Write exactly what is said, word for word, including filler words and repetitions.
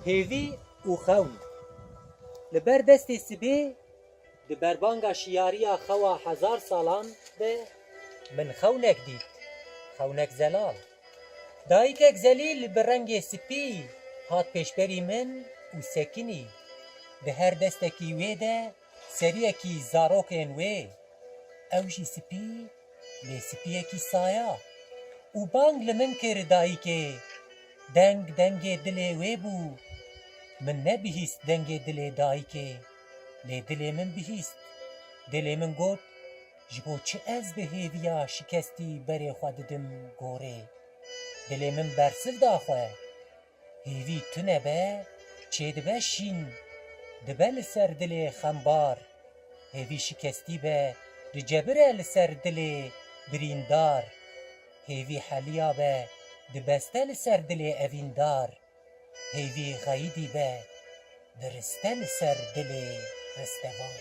Hêvî û xewn. Li ber destê sibê, di berbanga şiyariya xewa hezar salan de min xewnek dît, xewnek zelal. Dayikek zelîl bi rengê spî hat pêşberî min û sekinî. Di her destekî wê de seriyekî zarokên wê. Ew jî spî, lê spiyekî saya. Û bang li min kir dayikê. Deng dengê dilê wê bû. Min nebihîst dengê dilê dayikê, lê dilê min bihîst. Dilê min got, ji bo çi ez bi hêviya şikestî berê xwe didim gorê? Dilê min bersiv da xwe. Hêvî tune be, çêdibe şîn, dibe li ser dilê xembar. Hêvî şikestî be, dicebire li ser dilê birîndar. Hêvî heliya be, dibeste li ser dilê evîndar. Hêvî xeyidî be, diriste li ser dilê ristevan.